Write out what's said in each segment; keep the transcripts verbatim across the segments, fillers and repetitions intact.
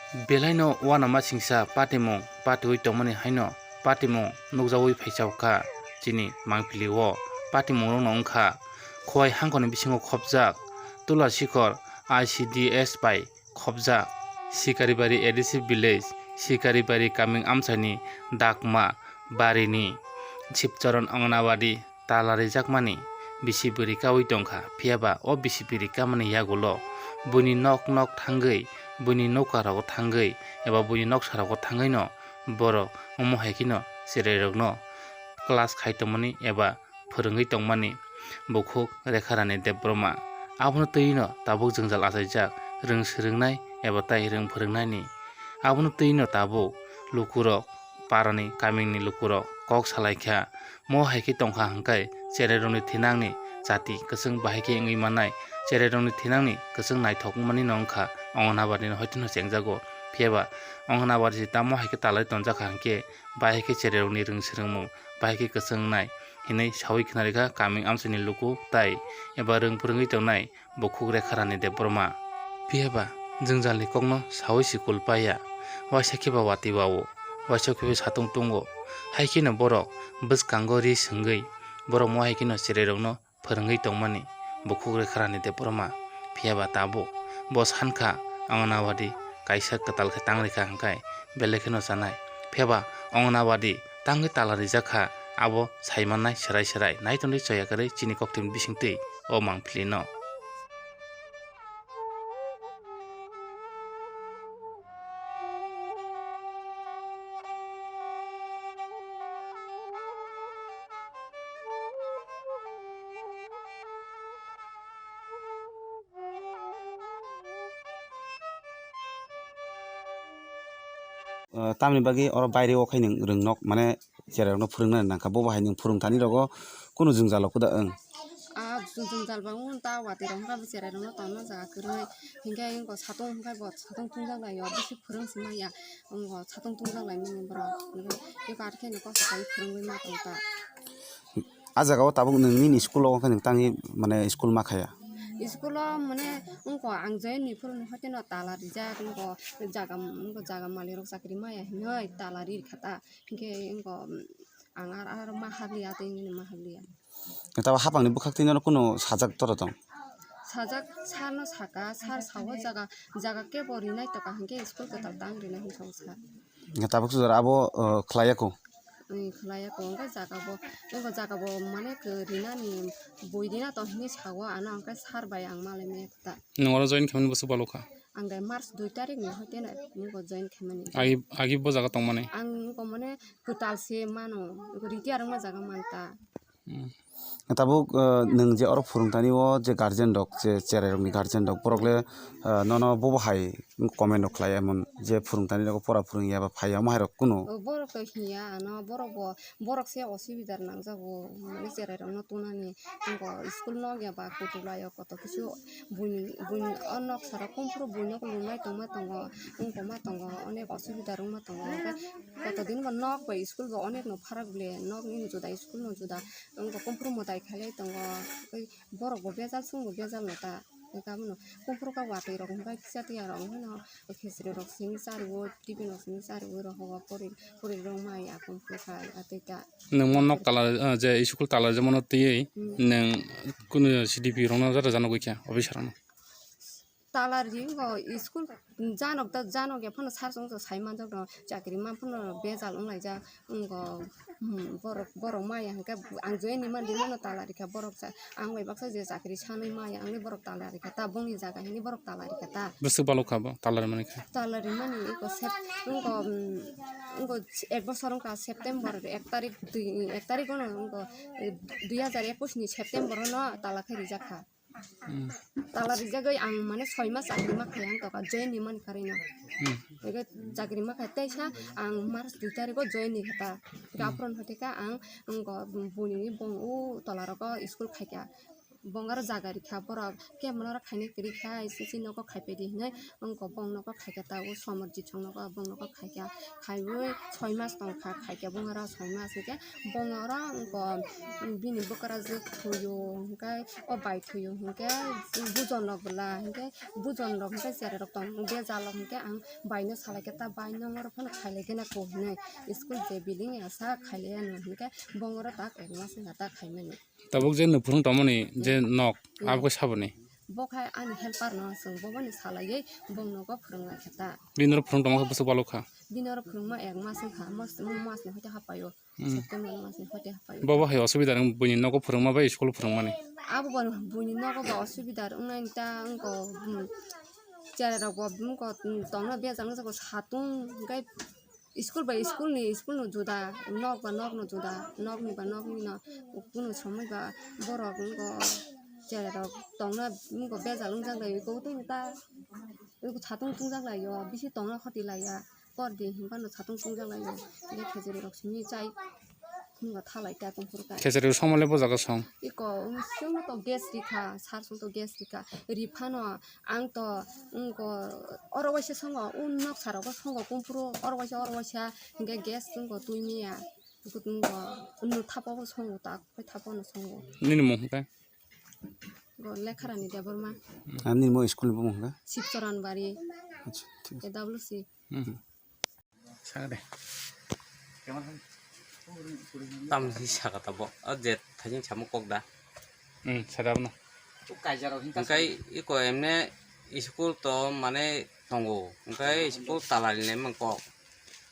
Belaino uanama singsa patimung patiwi tongmani haino patimung nukjawi phaisao kha chini mangpili o. Patimungrokno wngkha Khowai hangkoni bisingo khopjak Tulasikhor I C D S bai khopjak Sikaribari A D C village, Sikaribari kaming amchaini Dakma barini Sibcharan Anganawadi tala rijakmani bisi bwrwi kaui tongkha, phiyaba o bisi bwrwi kamani yagulo buini nok nok thangwi, buini nokharogo thangwi eba buini noksarogo thangwino borok omo hai kheno cherairokno class khai tongmani eba phwrwngwi tongmani bukhuk Rekharani Debbarma. Abono twino tabuk jwngjal achaijak rwng swrwngnai eba tai rwng phwrwngnaini. Abono twino tabuk lukurok parani kamingni lukurok kok salaikha. Mo hai khe tongkha hwnkhe cherairokni thinangni chati kwchwng bahai khe wngwi mannai, cherairokni thinangni kwchwng naithok wngmani no wngkha Anganabadini hoiteno chengjago. Phiyaba Anganabadi se tamo hai khe talai tonjakha hwnkhe bahai khe cherairokni rwng swrwngmung bahai khe kwchwng wngnai hinwi saui khwnarikha kaming amchaini luku tai eba rwng phwrwngwi tongnai bukhuk Rekharani Debbarma. Phiyaba jwngjalni kokno saui se kul paiya, waisa khe ba watwi wao, waisa khe bo satung tungo. Hai kheno borok bwskango ri swngwi borok mo hai kheno cherairokno phwrwngwi tongmani bukhuk Rekharani Debbarma. Phiyaba tabuk bo sankha Anganawadi kaisa kwtal khe tang rikha hwnkhe belai kheno chanai. Phiyaba Anganawadi tangwi tala rijak kha, abo saimannai swrai swrai. Nai tongdi choya kwrwi chini koktwini bisingtwi o mangpili no. Ah, tamni bagwi oro baire o khai nwng rwngnok, mane, cherairokno phwrwngna nangkha, bo bahai nwng phwrwngthani rogo kunu jwngjalo kuda wng. Ah, jwngjal ba wng ta watwi rok wngkha, bo cherairokno tongna jaga kwrwi, hinkhe wngkha satung, hinkhe bo satung tungjak lai o, bisi phwrwng se maya, wngkha satung tungjak lai mani borok, hinkhe bikar khe no kosto kaiwi phwrwngwi ma tong ta. Ah jaga o tabuk nwng nini school o wngkha nwng tangwi, mane, school ma khaya? School o, mane, wngkha ang join ni phuru ni hoite no tala rijak, wngkha jaga, wngkha jaga malik rok chakri maya hinwi tala ri kha ta. Hinkhe wngkha, um, ang ar, ar ma habliya, tei nini ma habliya. Tabo hapangni bwkhak twi nono kunu sajak toro tong? Sajak sar no saka, sar sao jaga, jaga kebo rinai toka hinkhe school kwtal tang rinai hinwi sao sar. Tabuk sujaro abo, uh, khlaiya ko? Ui, khlaiya ko, hwnkhe jaga bo, abo jaga bo mane kwrwi nani bui rina tong hinwi sao, ano hwnkhe sar bai ang malai maya khe ta. Nwng oro join khaimani bwswk balo kha? Ang de March dui tarik ni hoite no nwng bo join khaimani. Agi, agi bo jaga tongmani? Ang wngkha mane kwtal se mano, retire wngma jaga man ta. Hmm. Tabuk, eh, nwng je oro phwrwngtani o je guardian rok, je cherai rokni guardian rok, borok le, eh, nono bobo hai comment rok khlai, emon je phwrwngtani rogo pora phwrwngya ba phaiya, omo hai rok kunu? O, borok to hiya ano, borok bo, borok se osubidar nangjago, mane cherai rokno tunani, wngkha school nok ya ba kutu lai o, koto kisu buini, buini o nok sara kumphuru buino kulumnai tongma tongo, wngkoma tongo, onek osubidar wngma tongo, hwnkhe koto din bo nok bai school bo onek no pharak le, nok ni juda school no juda, wngkha kumphuru mwtai khailai tongo, tei borok bo bejal, chwng bo bejal no ta, hwnkhe abono kumphuru kha watwi rok hwnkhe kisa twi aro wngkhe no khichri rok simi chariwo, tiffin rok simi chariwo, rok hogo pori, pori rok mai ya kumphuru kha ya tei ta. Nwng mo nok tala, ah, je school tala je mono twiwi, hmm, nwng kunu C D P rokno jara jano gwi kha, officer rokno? Tala ri wngkha school janok da, janok ya phano sar chwng chwng sai manjak rok, chakri man phano bejal wng laijak wngkha, hmm, borok, borok maya hwnkhe ang join ni man rimano tala rikha borok cha, ang bai baksa je chakri sanwi maya hwnwi borok tala rikha ta, bongni jaga hwnwi borok tala rikha ta. Bwswk balo kha bo tala rimani kha? Tala rimani eko sep-, wngkha, hmm, wngkha ek bosor wngkha September ek tarik dui, ek tarik ono wngkha, eh, dui hajar ekus ni September ono tala khe rijak kha. Hmm. Tala rijagwi ang mane soi mas chakri ma khai ang toka join ni man karino. Hmm. Ego chakri ma khai teisa ang March dui tariko join ni khata. Hmm. Apron hote ka ang, ang go buni ni bong u tola roko school khai ka. Bongaro jaga rikha borok, kebo norok khaina kwrwi kha, sisi nogo khaipai di hinwi, wngkha bong nogo khaikha ta, o somor jisong nogo bong nogo khaikha, khaiwi soi mas tongkha, khaikha bongaro soi mas hinkhe bongaro wngkha bini bwkrajwk thwio hinkhe, o bai thwio hinkhe bujon rok bwla hinkhe, bujon rok hinkhe cherai rok tong bejalo hinkhe ang baino salaikha ta, bai nongoro phano khailaikhe na ko hinwi, school je building asa khailaiya no hinkhe bongaro tak ek mas wngkha ta khaimani. Tabuk je nwphwrwng tongmani je nok, hmm, abo khe saboni? Bo khai ani helper no, chwng bo boni salaiwi bong nogo phwrwng lai kha ta. Bini oro phwrwng tongma khe bwswk balo kha? Bini oro phwrwngma ek mas wngkha, mas, masni hoite hapaio. Hmm. September masni hoite hapaio. Bo bo hai osubida rwng buini nogo phwrwngma bai school phwrwngmani? Abo bo buini nogo bo osubida rwngnai ta wngkha, hmm, cherai rok bo wngkha, hmm, tongna bejak wngjago satung, hinkhe school bai school ni, school no juda, nok ba nok no juda, nok ni ba nok ni no, kunu somoi ba borok wngkha cherai rok tongna wngkha bejal wngjak lai kok twi ta, satung tungjak lai o bisi tongna khoti lai ya, por di hinba no satung tungjak lai o, je khejeri rok simi chai. Nungkha thalai ta tongphuru ka. Khejeri somole bo jaga song. Iko, um, songno to gas rikha, sar song to gas rikha. Riphano ang to, wngkha, oro waisa songo, o nok sara bo songo, kumphuru oro waisa, oro waisa, hinkhe gas wngkha twi miya. Wngkha, wngkha, wngkha thapo bo songo, tak, thapo no songo. Nini mung hinkhe? Go Lekharani Debbarma. Ani mo school ni bumung hinkhe? Sibchoran Bari. Acha, thik ase. A W C. Hmm. Sa de. Tam si saka tabo. O je thajin samu kok da. Hmm, sa da no. Hingkai iko emne school to mane tongo. Hingkai school talari le mang kok.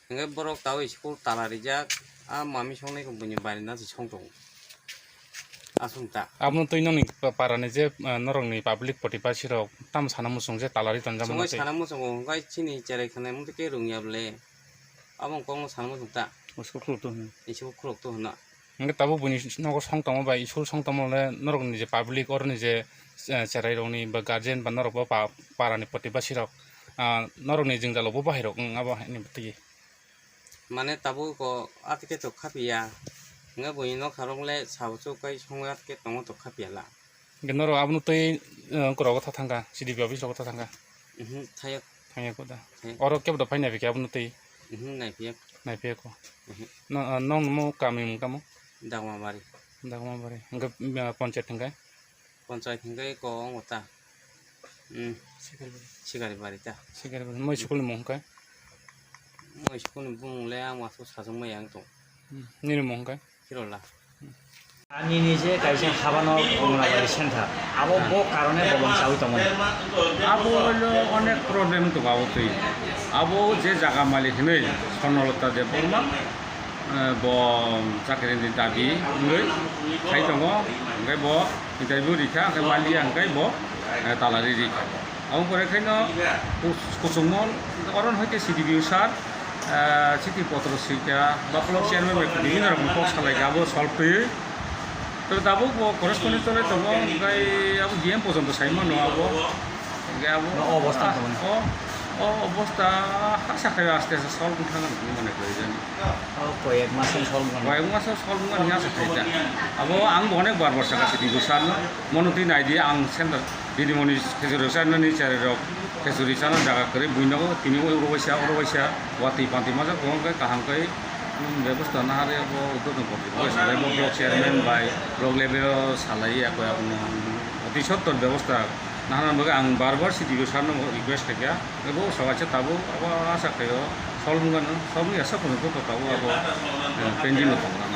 Hingkai borok tao school talarijak. A mami songnai ko buini bari na si song tongo. Aswk ta. Abono twi nokni pa-, parani je, ah, norokni public protibasi rok tamo sana muchung je talari tonjak mano twi. Sana muchungo, hwnkhe chini cherai khwnai mungtwi khe rwngya bwle. Abo wng kokno sana muchung ta. School khuluk to hwno. School khuluk to hwno. Hwnkhe tabuk buini nogo song tongma bai, school song tongma le norokni je public oroni je, eh, cherai rokni ba guardian ba norok bo pa-, parani protibasi rok, ah, norokni jwngjalo bo bahai rok wng abo haini twi. Mane tabuk ko atike to khapiya. Hingke buini nokha rok le sabo chuk kai songo atike tongo to khapiya la. Hingke norok abono twi, eh, ongkorok wngkha thangkha, C D P office rogo thangkha. Mhm, thayok. Thangya ko da. Thayok. Oro kebo da phai naipikha abono twi. Mhm, naipiyok. Naipiyok ko. Mhm. No, ah, nong mo kami mung tamo? Dagmabari. Dagmabari. Hingke, ah, ponchayat hingke? Ponchayat hingke ko ongko ta. Hmm. Sikaribari. Sikaribari ta. Sikaribari. Moi school ni mung hingke? Moi school ni bumung le ang wasu sajong mai ang tong. Hmm. Nini mung hingke? Kirola. Hmm. Ani ni je kaisa habano Komolabari center. Abo bo karone bo bangsawi tongmani. Abo lo onek problem to abo twi. Abo je jaga malik hinui Swarnalata Debbarma. Eh, bo chakrini dabi wngwi khai tongo, hwnkhe bo interview rikha, hwnkhe maliya hwnkhe bo, eh, talari rikha. Aboni pore khaino kus-, kuchukmon oro hoite C D P O sir, eh, chiti potro swikha, ba block chairman bai bibhinno rokom kok salaikha, abo solve twiwi. Tei tabuk bo correspondent choli tongo, hwnkhe abo D M pojonto sai mano abo. Hwnkhe abo, no, o obostha ah, tongmani. O, o obostha hasa khaio aste aste solve wng thangkha hinwi mane khlaijani. O koyek maso solve wngmani. Koyek maso solve wngmani hinwi asa khaijak. Abo ang bo onek bar bar sakha sidi bwsarno. Mono twi naidi ang center didimoni khejuri sanani cherai rok khejuri sana jaga kwrwi buino tini oro waisa oro waisa watwi pantwi majak bo hwnkhe kaham khe bebosta naharwi abo udodon korti bo salai bo block chairman bai block level o salai ya koi abono oti sottor bebosta. Nahana bagwi ang bar bar C D O sir no request khaikha, abo sabaisa tabuk abo asa khaio solve wngmano, solve wngya sa phano to tabuk abo, eh, pending o tongo.